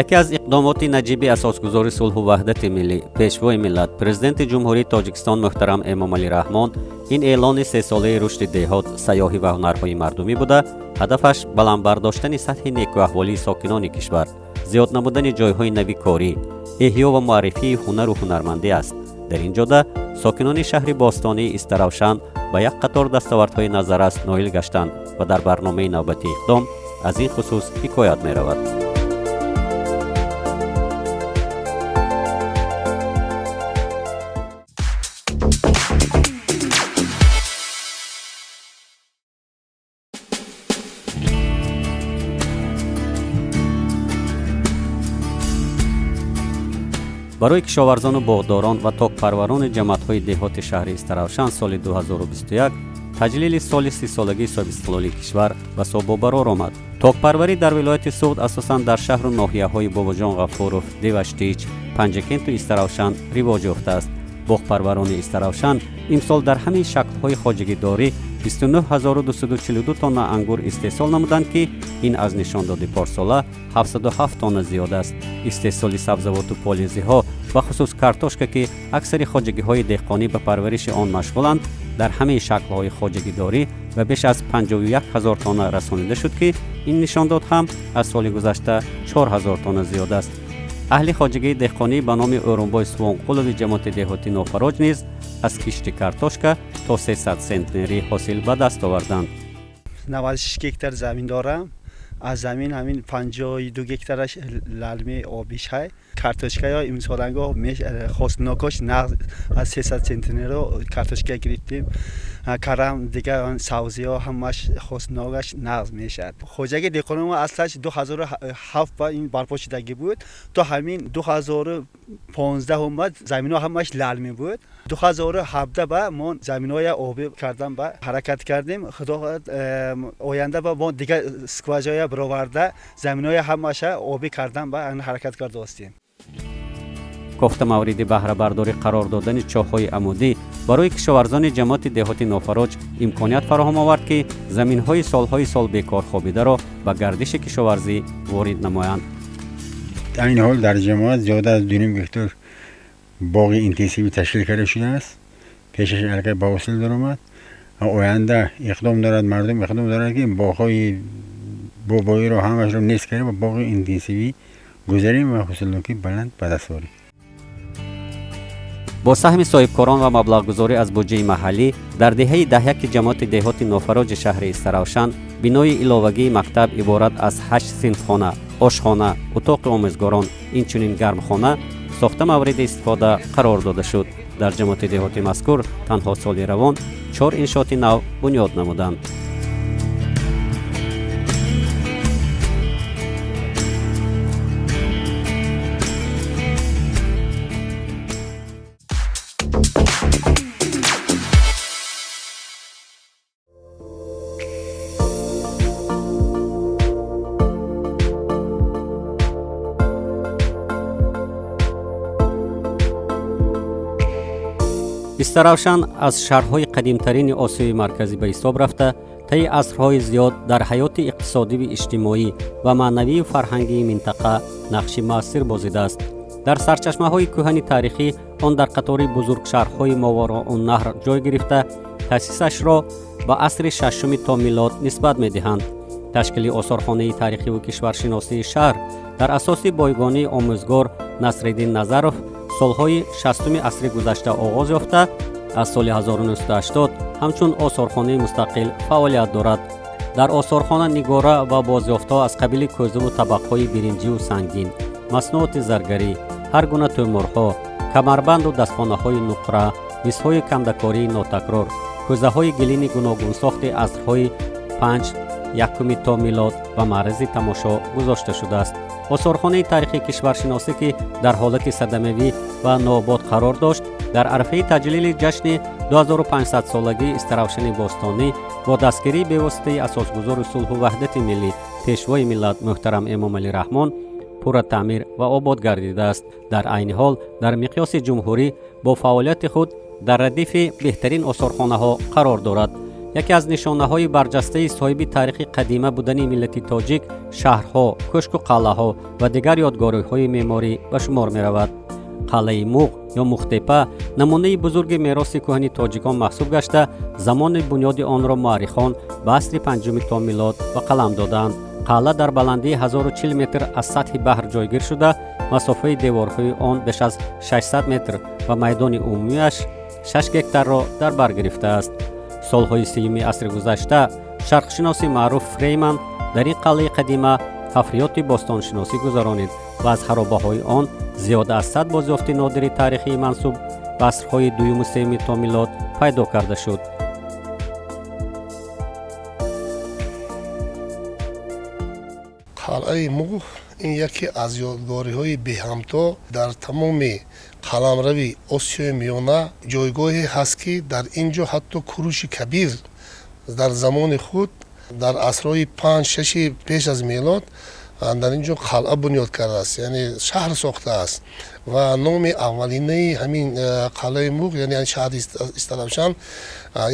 Яке аз иқдомоти наҷиби асосгузори сулҳу ваҳдати миллӣ, Пешвои миллат, Президенти Ҷумҳурии Тоҷикистон муҳтарам Эмомалӣ Раҳмон ин эълони сесолаи рушди деҳот, сайёҳӣ ва ҳунарҳои мардумӣ буда, ҳадафаш баланд бардоштани сатҳи некӯаҳволии сокинони кишвар, зиёд намудани ҷойҳои нави корӣ, эҳё ва муаррифии ҳунару ҳунармандӣ аст. Дар ин ҷода сокинони шаҳри бостонии Истаравшан ба як қатор дастовардҳои назаррас ноил гаштанд ва дар барномаи навбатии иқдом аз ин хусус ҳикоят меравад. Барои кишоварзону боғдорон ва токпарварони ҷамоатҳои деҳоти шаҳри Истаравшан соли 2021 таҷлили соли 30-солагии соҳибистиқлолии кишвар басо бобарор омад. Токпарварӣ дар вилояти Суғд, асосан дар шаҳру ноҳияҳои Бобоҷон Ғафуров, Деваштич, Панҷакенту Истаравшан ривоҷ ёфтааст. Боғпарварони Истаравшан имсол дар ҳамин шаклҳои хоҷагидорӣ 29242 тонна ангур истеҳсол намуданд, ки ин аз нишондоди порсола 707 тонна зиёд аст. Истеҳсоли сабзавоту полизиҳо, бахусус картошка, ки аксари хоҷагиҳои деҳқонӣ ба парвариши он машғуланд, дар ҳамин шаклҳои хоҷагидорӣ ба беш аз 51 ҳазор тонна расонида шуд, ки ин нишондод ҳам аз соли гузашта 4 ҳазор тонна зиёд аст. Аҳли хоҷагии деҳқонӣ ба номи O'рунбой Сувонқулови ҷамоати деҳоти Нофароҷ низ аз кишти картошка то 300 сентнерӣ ҳосил ба даст оварданд. 96 гектар замин дорам. Аз замин ҳамин 52 гектараш лалми обиш ҳай. Картошкаё имсоланго ҳосилнокош нағз, аз 300 центнеро картошка гирифтем. Карам, дигар савзиҳо ҳамаш ҳосилнокаш нағз мешавад. Хоҷагии деҳқони мо аслаш 2007 ба ин барпо шудагӣ буд. То ҳамин 2015 омад, заминҳо ҳамаш лалмӣ буд. 2017 ба мо заминҳоя обӣ кардан ба ҳаракат кардем. Худо оянда ба мо дигар скважиная бироварда, заминҳоя ҳамаша обӣ кардан ба ҳаракат карда ҳастем. Кофта мавриди баҳрабардорӣ қарор додани чоҳҳои амудӣ барои кишоварзони ҷамоати деҳоти Нофароҷ имконият фароҳам овард, ки заминҳои солҳои сол бекор хобидаро ба гардиши кишоварзӣ ворид намоянд. Айни ҳол дар ҷамоат зиёда аз 2,5 гектар боғи интенсивӣ ташкил карда шудааст. Пешаш аллакай ба ҳосил даромад. Оянда иқдом дорад, мардум иқдом дорад, ки боғҳои бобоиро ҳамашро нест карда, ба боғи интенсивӣ гузарем ва ҳосилнокии баланд ба даст орем. Бо саҳми соҳибкорон ва маблағгузорӣ аз буҷаи маҳаллӣ дар деҳаи Даҳяки ҷамоати деҳоти Нофароҷи шаҳри Истаравшан бинои иловагии мактаб иборат аз ҳашт синфхона, ошхона, утоқи омӯзгорон, инчунин гармхона сохта мавриди истифода қарор дода шуд. Дар ҷамоати деҳоти мазкур танҳо соли равон чор иншооти нав бунёд намуданд. Истаравшан аз шаҳрҳои қадимтарини Осиёи Марказӣ ба ҳисоб рафта, таи асрҳои зиёд дар ҳаёти иқтисодиву иҷтимоӣ ва маънавию фарҳангии минтақа нақши муассир бозидааст. Дар сарчашмаҳои кӯҳани таърихӣ он дар қатори бузургшаҳрҳои Мовароуннаҳр ҷой гирифта, таъсисашро ба асри шашуми то милод нисбат медиҳанд. Ташкили осорхонаи таърихиву кишваршиносии шаҳр дар асоси бойгонии омӯзгор Насриддин Назаров солҳои 60-уми асри гузашта оғоз ёфта, аз соли 1980 ҳамчун осорхонаи мустақил фаъолият дорад. Дар осорхона нигора ва бозёфтҳо аз қабили кӯзаву табақҳои биринҷиву сангин, маснуоти заргарӣ, ҳар гуна тӯморҳо, камарбанду дастпонаҳои нуқра, мисҳои кандакории нотакрор, кӯзаҳои гилини гуногунсохти асрҳои 5 якуми то милод ба маързи тамошо гузошта шудааст. Осорхонаи таърихии кишваршиносӣ, ки дар ҳолати садамавӣ ва нообод қарор дошт, дар арафаи таҷлили ҷашни 2500-солагии Истаравшани бостонӣ бо дастгирии бевоситаи асосгузори сулҳу ваҳдати миллӣ, пешвои миллат муҳтарам Эмомалӣ Раҳмон пурра таъмир ва обод гардидааст. Дар айни ҳол дар миқёси ҷумҳурӣ бо фаъолияти худ дар радифи беҳтарин осорхонаҳо қарор дорад. Яке аз нишонаҳои барҷастаи соҳиби таърихи қадима будани миллати тоҷик шаҳрҳо, кӯшку қалъаҳо ва дигар ёдгориҳои меъморӣ ба шумор меравад. Қалъаи Муғ ё Мухтепа намунаи бузурги мероси кӯҳани тоҷикон маҳсуб гашта, замони бунёди онро муаррихон ба асри панҷуми то милод ба қалам додаанд. Қалъа дар баландии 1040 метр аз сатҳи баҳр ҷойгир шуда, масофаи деворҳои он беш аз 600 метр ва майдони умумиаш 6 гектарро дар бар гирифтааст. Солҳои сиюми асри гузашта шарқшиноси маъруф Фрейман дар ин қалъаи қадима ҳафриёти бостоншиносӣ гузаронид ва аз харобаҳои он зиёда аз 100 бозёфти нодири таърихии мансуб ба асрҳои дуюму сеюми то милод пайдо карда шуд. Қалъаи Муғ ин яке аз ёдгориҳои беҳамто дар тамоми қаламрави Осиёи Миёна ҷойгоҳе ҳаст, ки дар ин ҷо ҳатто Куруши Кабир дар замони худ дар асрҳои панҷ шаши пеш аз мелод дар ин ҷо қалъа бунёд кардааст, яъне шаҳр сохтааст ва номи аввалинаи ҳамин қалъаи Муғ, яъне шаҳри Истаравшан,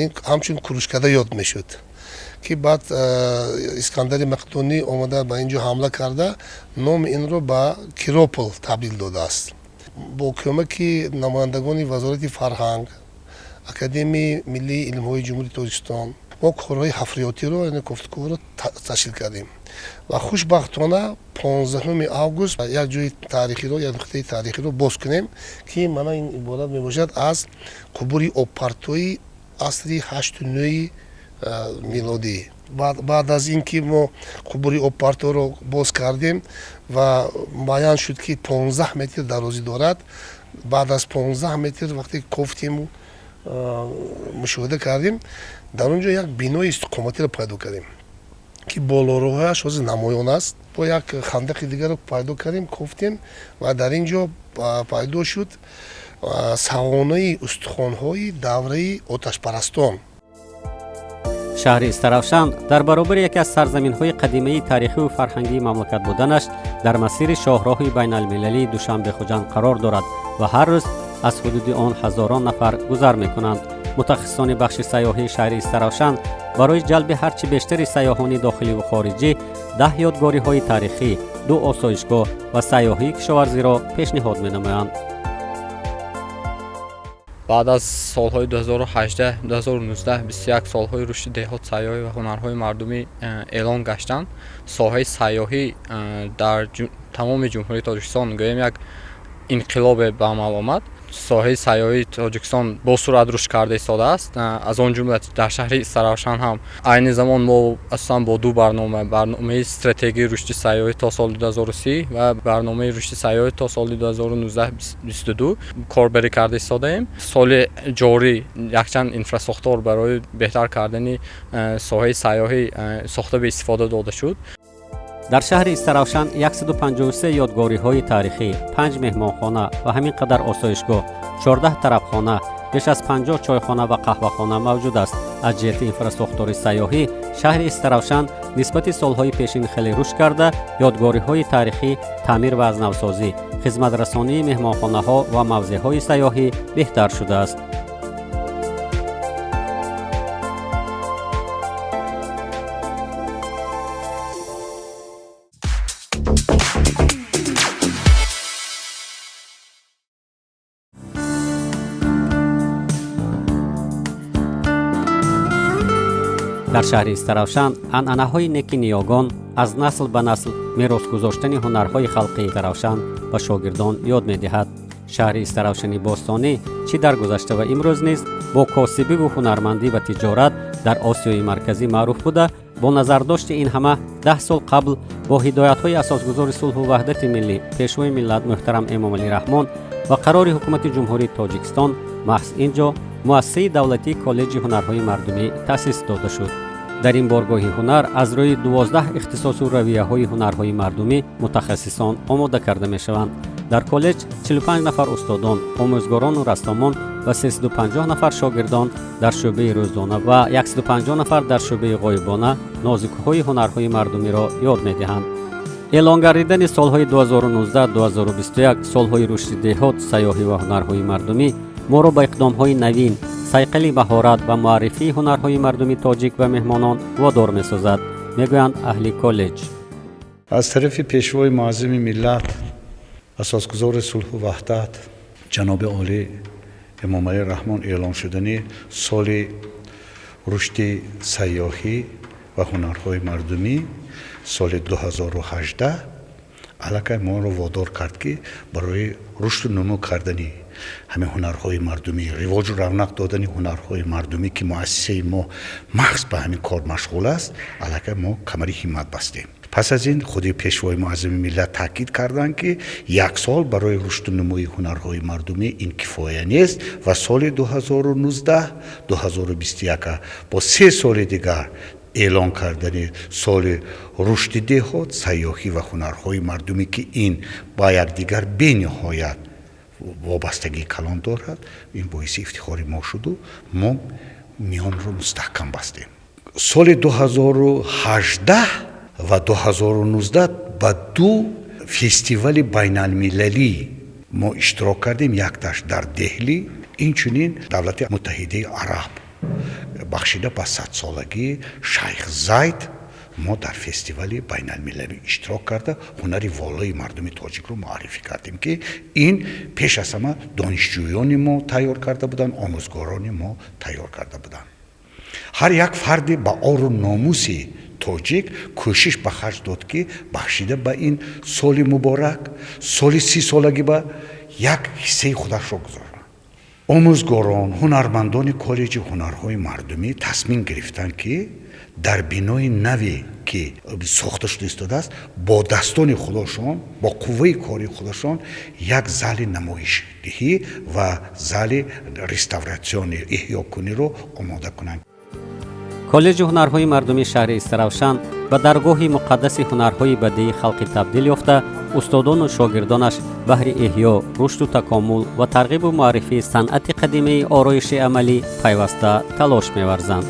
ин ҳамчун Курушкада ёд мешуд, ки баъд Искандари Мақдунӣ омада ба ин ҷо ҳамла карда, номи инро ба Киропол табдил додааст. Бо кӯмаки намояндагони Вазорати фарҳанг, Академияи миллии илмҳои Ҷумҳурии Тоҷикистон мо корҳои ҳафриётиро, яъне кофтуковро ташкил кардем ва хушбахтона 15 август як ҷои таърихиро, як нуқтаи таърихиро боз кунем, ки мана ин иборат мебошад аз қубури обпартои асри ҳашту нӯи милодӣ. Баъд аз ин ки мо қубури обпарторо боз кардем ва муайян шуд, ки 15 метр дарозӣ дорад. Баъд аз 15 метр вақте кофтему мушоҳида кардем, дар он ҷо як бинои истиқоматиро пайдо кардем, ки болороҳояш ҳозир намоён аст. Бо як хандақи дигарро пайдо кардем, кофтем ва дар ин ҷо пайдо шуд савонаи устухонҳои давраи оташпарастон. Шаҳри Истаравшан дар баробари яке аз сарзаминҳои қадимаи таърихиву фарҳангии мамлакат буданаш дар масири шоҳроҳи байналмилалии Душанбе-Хуҷанд қарор дорад ва ҳар рӯз аз ҳудуди он ҳазорон нафар гузар мекунанд. Мутахассисони бахши сайёҳии шаҳри Истаравшан барои ҷалби ҳарчи бештари сайёҳони дохиливу хориҷӣ 10 ёдгориҳои таърихӣ, ду осоишгоҳ ва сайёҳии кишоварзиро пешниҳод менамоянд. Баъд аз солҳои 2018, 2019 21 солҳои рушди деҳот, сайёҳӣ ва ҳунарҳои мардумӣ эълон гаштанд, соҳаи сайёҳӣ дар тамоми Ҷумҳурии Тоҷикистон гӯем як инқилобе ба амал омад. Соҳаи сайёҳии Тоҷикистон бо суръат рушд карда истодааст, аз он ҷумла дар шаҳри Истаравшан ҳам. Айни замон мо асосан бо ду барнома, барномаи стратегии рушди сайёҳӣ то соли 2030 ва барномаи рушди сайёҳӣ то соли 2019-22 корбарӣ карда истодаем. Соли ҷорӣ якчанд инфрасохтор барои беҳтар кардани соҳаи сайёҳӣ сохта ба истифода дода шуд. Дар шаҳри Истаравшан 153 ёдгориҳои таърихӣ, 5 меҳмонхона ва ҳамин қадар осоишгоҳ, 14 тарабхона, беш аз 50 чойхона ва қаҳвахона мавҷуд аст. Аз ҷиҳати инфрасохтори сайёҳӣ шаҳри Истаравшан нисбати солҳои пешин хеле рушд карда, ёдгориҳои таърихӣ таъмир ва аз навсозӣ, хизматрасонии меҳмонхонаҳо ва мавзеъҳои сайёҳӣ беҳтар шудааст. Дар шаҳри Истаравшан анъанаҳои неки ниёгон, аз насл ба насл мерос гузоштани ҳунарҳои халқи Истаравшан ба шогирдон ёд медиҳад. Шаҳри Истаравшани бостонӣ чӣ дар гузашта ва имрӯз низ бо косибиву ҳунармандӣ ва тиҷорат дар Осиёи Марказӣ маъруф буда, бо назардошти ин ҳама 10 сол қабл бо ҳидоятҳои асосгузори сулҳу ваҳдати миллӣ, пешвои миллат муҳтарам Эмомалӣ Раҳмон ва қарори Ҳукумати Ҷумҳурии Тоҷикистон маҳз ин ҷо муассисаи давлатии коллеҷи ҳунарҳои мардумӣ таъсис дода шуд. Дар ин боргоҳи ҳунар аз рӯи 12 ихтисосу равияҳои ҳунарҳои мардумӣ мутахассисон омода карда мешаванд. Дар коллеҷ 45 нафар устодон, омӯзгорону рассомон ва 350 нафар шогирдон дар шӯъбаи рӯзона ва 150 нафар дар шӯъбаи ғоибона нозукиҳои ҳунарҳои мардумиро ёд медиҳанд. Эълон гардидани солҳои 2019-2021 солҳои рушди деҳот, сайёҳӣ ва ҳунарҳои мардумӣ моро ба иқдомҳои навин, сайқали маҳорат ва муаррифии ҳунарҳои мардуми тоҷик ба меҳмонон водор месозад, мегӯянд аҳли коллеҷ. Аз тарафи Пешвои Муаззами миллат, асосгузори сулҳу ваҳдат, ҷаноби олӣ Эмомалӣ Раҳмон эълон шудани соли рушди сайёҳӣ ва ҳунарҳои мардумӣ соли 2018 аллакай моро водор кард, ки барои рушду нумӯ кардани ҳамин ҳунарҳои мардумӣ, ривоҷу равнақ додани ҳунарҳои мардумӣ, ки муассисаи мо маҳз ба ҳамин кор машғул аст, аллакай мо камари ҳиммат бастем. Пас аз ин худи Пешвои Муаззами миллат таъкид карданд, ки як сол барои рушду нумӯи ҳунарҳои мардумӣ ин кифоя нест ва соли 2019, 2021 бо 3 соли дигар эълон кардани соли рушди деҳот, сайёҳӣ ва ҳунарҳои мардумӣ, ки ин ба якдигар бениҳоят вобастагии калон дорад, ин боиси ифтихори мо шуду мо миёнро мустаҳкам бастем. Соли 2018 ва 2019 ба ду фестивали байналмилалӣ мо иштирок кардем, якташ дар Деҳлӣ, инчунин Давлати Муттаҳидаи Араб, бахшида ба 100-солагии Шайх Зайд мо дар фестивали байналмилалӣ иштирок карда, ҳунари волои мардуми тоҷикро муаррифӣ кардем, ки ин пеш аз ҳама донишҷӯёни мо тайёр карда буданд, омӯзгорони мо тайёр карда буданд. Ҳар як фарди ба ору номуси тоҷик кӯшиш ба харҷ дод, ки бахшида ба ин соли муборак, соли 30-солагӣ, ба як ҳиссаи худашро гузорад. Омӯзгорон, ҳунармандони коллеҷи ҳунарҳои мардумӣ тасмим гирифтанд, ки дар бинои наве, ки сохта шуда истодааст, бо дастони худошон, бо қувваи кори худашон як зали намоишдиҳӣ ва зали реставратсионӣ, эҳёкуниро омода кунанд. Коллеҷи ҳунарҳои мардумии шаҳри Истаравшан ба даргоҳи муқаддаси ҳунарҳои бадеии халқӣ табдил ёфта, устодону шогирдонаш баҳри эҳё, рушду такомул ва тарғибу муаррифии санъати қадимаи ороиши амалӣ пайваста талош меварзанд.